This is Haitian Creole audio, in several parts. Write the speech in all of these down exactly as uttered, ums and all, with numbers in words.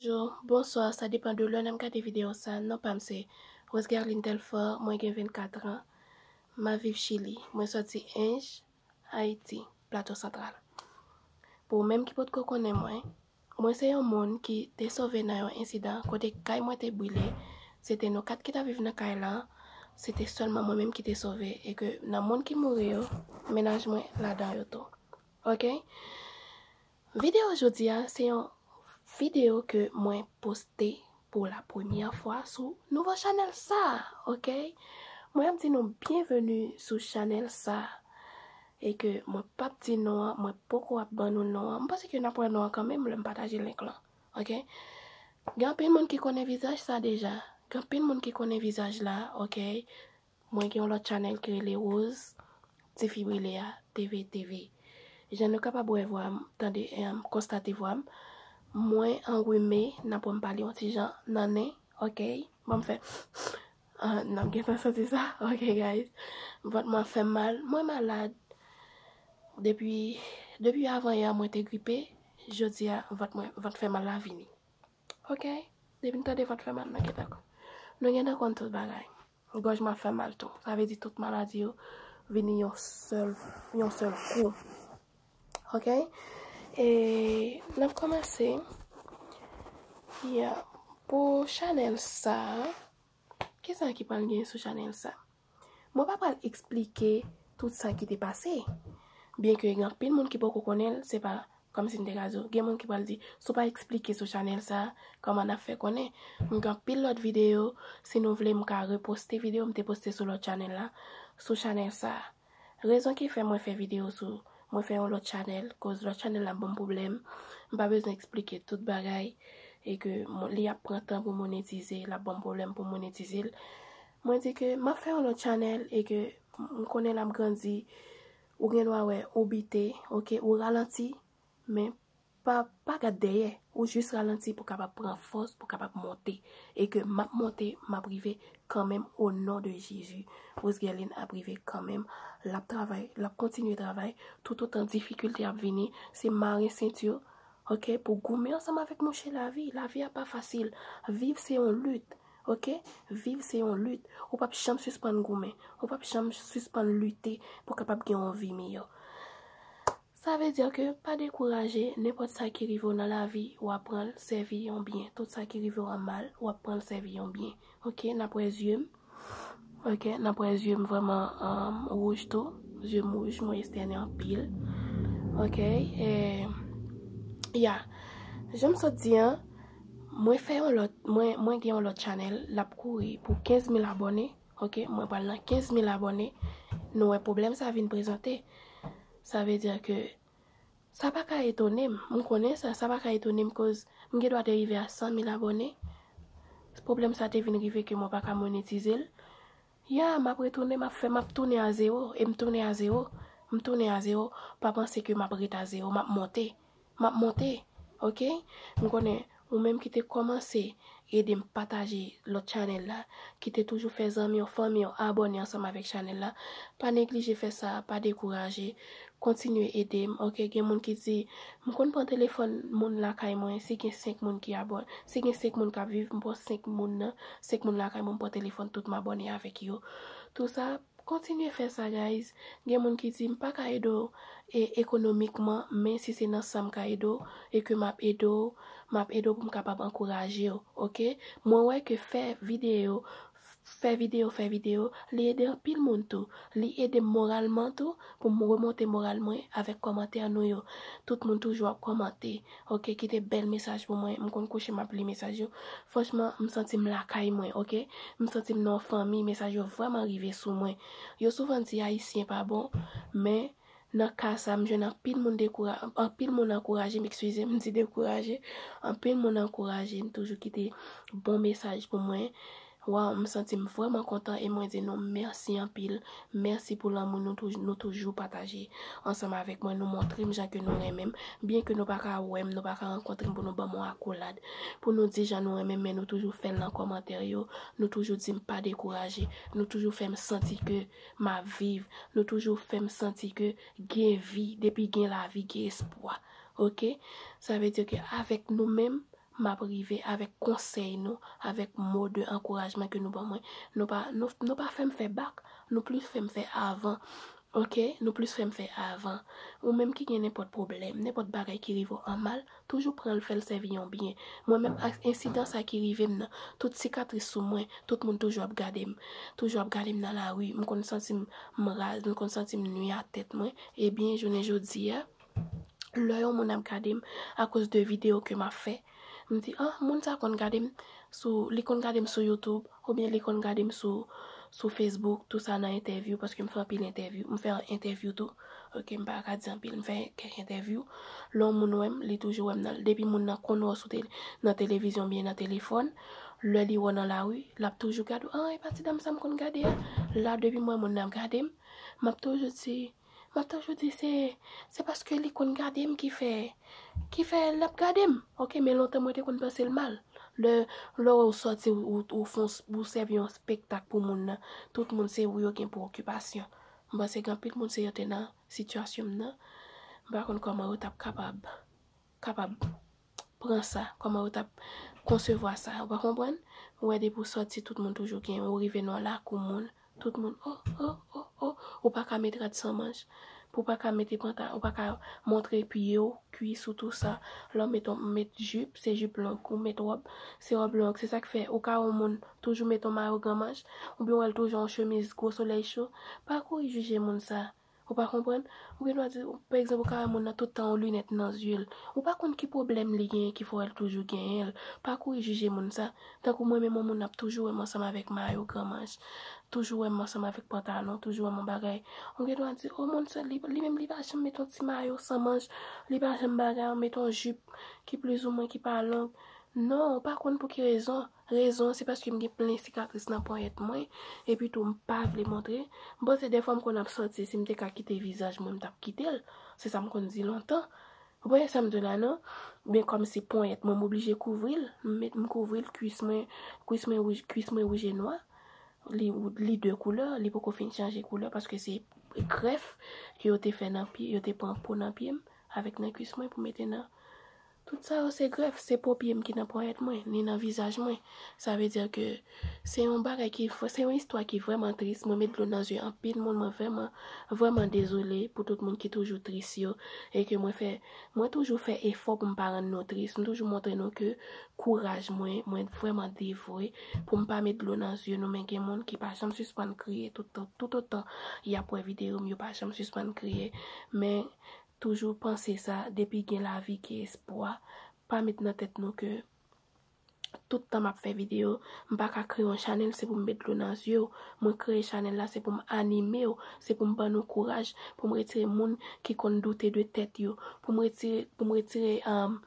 Bonjou, bonswa, sa depann de lè n ap gade videyo sa. Non pa m se Rose Guerline Telfort, mwen gen vennkat an. M ap viv Chili. Mwen sòti Ench, Ayiti, Plato Santral. Pou ou menm ki potko konnen mwen, mwen se yon moun ki te sove nan yon ensidan kote kay mwen te brile. Se te nou kat ki t ap viv nan kay la. Se te sèlman mwen menm ki te sove e ke nan moun ki mouri yo, mennaj mwen ladan yo tou. Ok? Videyo jodi a, se yon videyo ke mwen poste pou la premyè fwa sou nouvo chanèl sa, ok? Mwen ap di nou byenveni sou chanèl sa. E ke mwen p ap di non an, mwen poko ap ban nou non an. M panse ke n ap wè non an kanmenm lè m pataje link lan, ok? Gen anpil moun ki konnen vizaj sa deja. Gen anpil moun ki konnen vizaj la, ok? Mwen gen yon lòt chanèl ki rele Rose, Tifi Brile a, T V T V. Jan nou kapab wè vwa m, tande, em, konstate vwa m, mwen anrime, n ap wè m pale yon ti jan nan nen, ok? Ban m fè, ah, n ap gentan santi sa, ok, guys? Vant mwen ap fè m mal, mwen malad. Depi, depi avan yè, mwen te gripe, jodi a, vant mwen, vant fè mal la vini. Ok? Depi n tande vant fè mal, nou gentan konn. Nou gentan konn tout bagay. Gòj mwen ap fè mal tou. Sa vle di tout maladi yo vini yon sèl, yon sèl kou. Ok? E n ap kòmanse. Yeah. Pou chanèl sa, kisa ki pral gen sou chanèl sa? Mwen pa pral eksplike tout sa ki te pase. Byenke gen anpil moun ki poko konnen l, se pa kòmsi m te ka di w. Gen moun ki pral di, "Si w pa eksplike sou chanèl sa, kòman n ap fè konnen?" M gen anpil lòt videyo, si nou vle, m ka reposte videyo m te poste sou lòt chanèl la, sou chanèl sa. Rezon ki fè mwen fè videyo sou, mwen fè yon lòt chanèl, koz lòt chanèl la ban m pwoblèm. M pa bezwen eksplike tout bagay, e ke mon-, li ap pran tan pou monetize, l ap ban m pwoblèm pou monetize l. Mwen di ke m ap fè yon lòt chanèl e ke m konnen l ap grandi. Ou gen dwa wè ou bite, ok, ou ralanti, men pa, pa gad dèyè. Ou jis ralanti pou kapab pran fòs, pou kapab monte. E ke m ap monte, m ap rive kanmenm o non de Jezi. Rose Guerline ap rive kanmenm. L ap travay, l ap kontinye travay. Toutotan difikilte ap vini, se mare senti w, ok, pou goumen ansanm avèk mouche lavi. Lavi a pa fasil. Viv se yon lit, ok? Viv se yon lit. Ou p ap janm sispann goumen. Ou p ap janm sispann lite pou kapab gen yon vi miyò. Sa vle di ke pa dekouraje, nenpòt sa ki rive w nan lavi, w ap pran l sèvi yon byen. Tout sa ki rive w an mal, w ap pran l sèvi yon byen. Ok, n ap wè zye m. Ok, n ap wè zye m vrèman, um, wouj tou. Zye m wouj, mwen estène anpil. Ok, e, ya. Jan m sot di an, mwen fè yon lòt, mwen, mwen gen yon lòt chanèl, l ap kouri pou kenz mil abòne. Ok, mwen pral nan kenz mil abòne. Nou wè pwoblèm sa vin prezante. Sa vle di ke sa pa ka etone m. M konnen sa, sa pa ka etone m koz m gen dwa te rive a san mil abòne. Pwoblèm sa te vin rive ke mwen pa ka monetize l. Ya, m ap retounen, m ap fè, m ap tounen a zewo, e m tounen a zewo. M tounen a zewo, pa panse ke m ap ret a zewo, m ap monte. M ap monte, ok? M konnen ou menm ki te kòmanse ede m pataje lòt chanèl la, ki te toujou fè zanmi w, fanmi w abòne ansanm avèk chanèl la, pa neglije fè sa, pa dekouraje, kontinye ede m, ok? Gen moun ki di, "M konn pran telefòn moun lakay mwen, si gen senk moun ki abòne, si gen senk moun k ap viv, m pran senk moun nan, senk moun lakay mwen, m pran telefòn tout m abòne avèk yo." Tou sa, kontinye fè sa, guys. Gen moun ki di, "M pa ka ede w, e, ekonomikman, men si se nan sa m ka ede w, e ke m ap ede w, m ap ede w pou m kapab ankouraje w, ok?" Mwen wè ke fè videyo, fè videyo, fè videyo, li ede anpil moun tou. Li ede m moralman tou, pou m remonte moral mwen avèk kòmantè nou yo. Tout moun toujou ap kòmante, ok? Kite bèl mesaj pou mwen. M konn kouche, m ap li mesaj yo. Franchman, m santi m lakay mwen, ok? M santi m nan yon fanmi, mesaj yo vrèman rive sou mwen. Yo souvan di Ayisyen pa bon, men nan ka sa, m jwenn anpil moun dekoura-, anpil moun ankouraje m, eskize m, m di dekouraje, anpil moun ankouraje m, toujou kite bon mesaj pou mwen. Waw, m santi m vrèman kontan e mwen di nou mèsi anpil. Mèsi pou lanmou nou touj-, nou toujou pataje ansanm avèk mwen. Nou montre m jan ke nou renmen m. Byenke nou pa ka wè m, nou pa ka rankontre m pou nou ban m yon akolad, pou nou di jan nou renmen m, men nou toujou fè l nan kòmantè yo. Nou toujou di m pa dekouraje. Nou toujou fè m santi ke m ap viv. Nou toujou fè m santi ke gen vi. Depi gen lavi, gen espwa. Ok? Sa vle di ke avèk nou menm, M ap rive avèk konsèy nou, avèk mo de ankourajman ke nou ban mwen. Nou pa, nou, nou pa fè m fè bak, nou plis fè m fè avan. Ok, nou plis fè m fè avan. Ou menm ki gen nenpòt pwoblèm, nenpòt bagay ki rive w an mal, toujou pran l fè l sèvi yon byen. Mwen menm, ak ensidan sa ki rive m nan, tout sikatris sou mwen, tout moun toujou ap gade m. Toujou ap gade m nan lari, m konn santi m, m raz, m konn santi m nwi a tèt mwen. Ebyen, jounen jodi a, lè yon moun ap gade m akoz de videyo ke m ap fè, m di, ah, moun sa konn gade m sou, li konn gade m sou YouTube, oubyen li konn gade m sou, sou Facebook, tou sa nan entèvyou, paske m fè anpil entèvyou, m fè entèvyou tou. Ok, m pa ka di anpil, m fè kèk entèvyou. Lè yon moun wè m, li toujou wè m nan, depi moun nan konn wè w sou tele, nan televizyon oubyen nan telefòn, lè li wè w nan lari, l ap toujou gade w, ah, e pa ti dam sa m konn gade a. La, depi m wè moun nan ap gade m, m ap toujou di, m ap toujou di se, se paske li konn gade m ki fè, ki fè l ap gade m. Ok, men lontan mwen te konn panse l mal. Lè, lè w sòti, ou, ou, ou fè yon, ou sèvi yon spektak pou moun nan, tout moun se ou yo gen pwokipasyon. M panse gen anpil moun se yo te nan sitiyasyon m nan. M pa konn kòman yo t ap kapab, kapab pran sa, kòman yo t ap konsevwa sa. Ou pa konprann? Ou wè depi w sòti, tout moun toujou gen, ou rive nan lakou moun, tout moun, oh, oh, oh, oh, ou pa ka met rad san manch, pou w pa ka mete panta, ou pa ka montre pye w, kwis ou, tou sa. Lè w met, met jip, se jip long, ou met wòb, se wòb long. Se sa k fè, ou ka wè yon moun toujou met yon mayo gran manch, oubyen w wè l toujou yon chemiz gwo solèy cho. Pa kouri jije moun sa. Ou pa konprann? Ou gen dwa di, pa egzanp, ou ka wè moun nan tout tan yon linèt nan zye l. Ou pa konn ki pwoblèm li genyen ki fè w wè l toujou genyen l. Pa kouri jije moun sa. Tankou mwen menm, yon moun ap toujou wè m ansanm avèk mayo gran manch. Toujou wè m ansanm avèk pantalon, toujou wè m yon bagay. Ou gen dwa di, o, moun sa, li, li menm, li pa janm met yon ti mayo san manch. Li pa janm bagay, met yon jip ki plizoumwen, ki pa long. Non, ou pa konn pou ki rezon. Rezon, se paske m gen plen sikatris nan ponyèt mwen. Epi tou, m pa vle montre. M panse dèfwa m konn ap sòti, si m te ka kite vizaj mwen, m t ap kite l. Se sa m konn di lontan. Ou konprann sa m di w la, non? Men kòm se ponyèt mwen, m oblije kouvri l. M met, m kouvri l, kwis mwen, kwis mwen wouj, kwis mwen wouj e nwa. Li, li de koulè, li poko fin chanje koulè, paske se grèf ke yo te fè nan pye, yo te pran po nan pye m, avèk nan kwis mwen pou mete nan. Tout sa yo se grèf, se po pye m ki nan ponyèt mwen, ni nan vizaj mwen. Sa vle di ke se yon bagay ki, se yon istwa ki vrèman tris. Mwen met dlo nan zye anpil moun, mwen vrèman, vrèman dezole pou tout moun ki toujou tris yo. E ke mwen fè, mwen toujou fè efò pou m pa rann nou tris. M toujou montre nou ke kouraj mwen, mwen vrèman devwe pou m pa met dlo nan zye nou, men gen moun ki pa janm sispann kriye tout, tout, tout otan y ap wè videyo m, yo pa janm sispann kriye. Men toujou panse sa, depi gen lavi, gen espwa, pa met nan tèt nou ke tout tan m ap fè videyo, m pa ka kreye yon chanèl, se pou m met dlo nan zye w. Mwen kreye chanèl la, se pou m anime w, se pou m ban nou kouraj, pou m retire moun ki konn doute de tèt yo, pou m retire, pou m retire, um,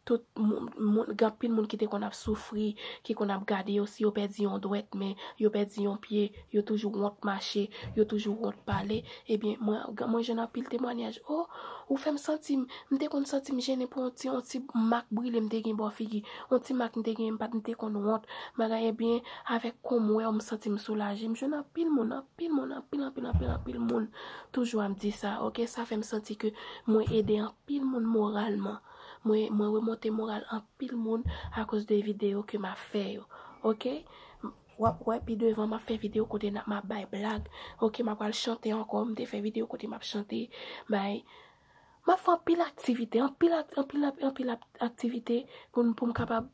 tout moun, moun, gen anpil moun ki te konn ap soufri, ki konn ap gade yo, si yo pèdi yon dwèt, men yo pèdi yon pye, yo toujou wont mache, yo toujou wont pale. Ebyen, mwen, mwen jwenn anpil temwanyaj. O, ou fè m santi m, m te konn santi m jennen pou yon ti, yon ti mak brile m te gen bò figi, yon ti mak m te gen, m pa t, m te konn wont. Bagay, ebyen, avèk kon m wè w, m santi m soulaje. M jwenn anpil moun, anpil moun, anpil, anpil, anpil, anpil moun toujou ap di sa, ok? Sa fè m santi ke mwen ede anpil moun moralman. Mwen, mwen remonte moral anpil moun akoz de videyo ke m ap fè yo, ok? W ap wè pi devan m ap fè videyo kote n ap, m ap bay blag. Ok, m ap pral chante ankò. M te fè videyo kote m ap chante, bay. M ap fè anpil aktivite, anpil ak-, anpil ak-, anpil ak-, aktivite pou m, pou m kapab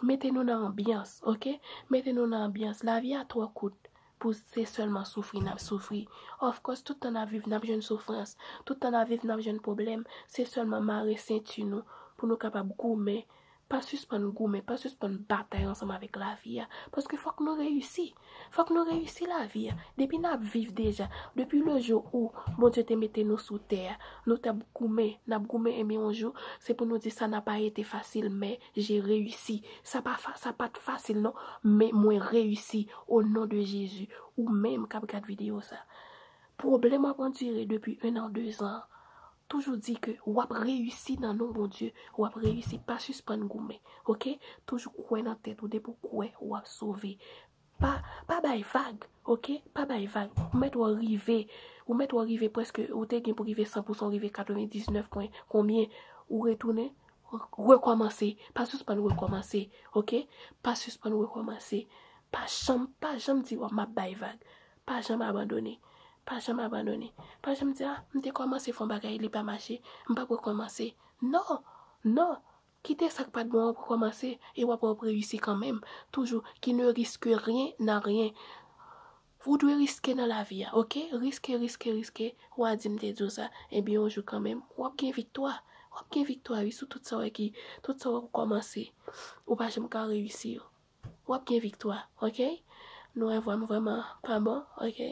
mete nou nan anbyans, ok? Mete nou nan anbyans. Lavi a twò kout pou se sèlman soufri n ap soufri. Of course, tout tan n ap viv, n ap jwenn soufrans. Tout tan n ap viv, n ap jwenn pwoblèm. Se sèlman mare senti nou pou nou kapab goumen. Pa sispann goumen, pa sispann batay ansanm avèk lavi a. Paske fòk nou reyisi. Fòk nou reyisi lavi a. Depi n ap viv deja, depuis le jour où Bondye te mete nou sou tè a, nou t ap goumen, n ap goumen, ebyen yon jou, se pou nou di, ça n'a pas été facile, mais j'ai réussi. Sa pa fa-, sa pa t fasil non, men mwen reyisi, au nom de Jésus. Ou menm k ap gad videyo sa, pwoblèm w ap andire depi un an, deux ans, toujou di ke w ap reyisi nan non Bondye, w ap reyisi, pa sispann goumen, ok? Toujou kwè nan tèt ou, depi w kwè, w ap sove. Pa, pa bay vag, ok? Pa bay vag. Ou mèt wè w rive, ou mèt wè w rive prèske, ou te gen pou rive san pou san, ou rive katrevendiznèf pwen konbyen, ou retounen, rekòmanse. Pa sispann rekòmanse, oke? Pa sispann rekòmanse. Pa janm, pa janm di, "W ap, m ap bay vag." Pa janm abandone. Pa janm abandone. Pa janm di, "Ah, m te kòmanse fè yon bagay, li pa mache. M p ap rekòmanse." Non. Non. Kite sa k pa t bon an pou kòmanse e w ap wè w ap reyisi kanmenm. Toujours, qui ne risque rien n'a rien. Ou dwe riske nan lavi a, oke? Riske, riske, riske. W a di m te di w sa. Ebyen, yon jou kanmenm, w ap gen viktwa. W ap gen viktwa, wi, sou tout sa w ki, tout sa w kòmanse. Ou pa janm ka reyisi yo. W ap gen viktwa, oke? Nou wè vwa m vrèman pa bon, oke?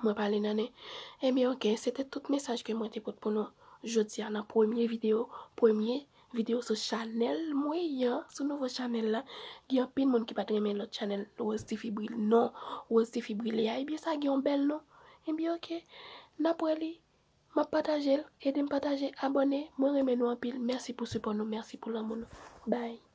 Mwen pale nan nen. Ebyen, oke, se te tout mesaj ke mwen te pote pou nou jodi a nan premye videyo, premye videyo sou chanèl mwen an, sou nouvo chanèl la. Gen anpil moun ki pa t renmen lòt chanèl Rose Tifi Brilé. Non, Rose Tifi Brilé a, ebyen, sa gen yon bèl non. Ebyen, oke, n ap wè li. M ap pataje l, ede m pataje, abòne. Mwen renmen nou anpil. Mèsi pou sipò nou, mèsi pou lanmou nou. Bye.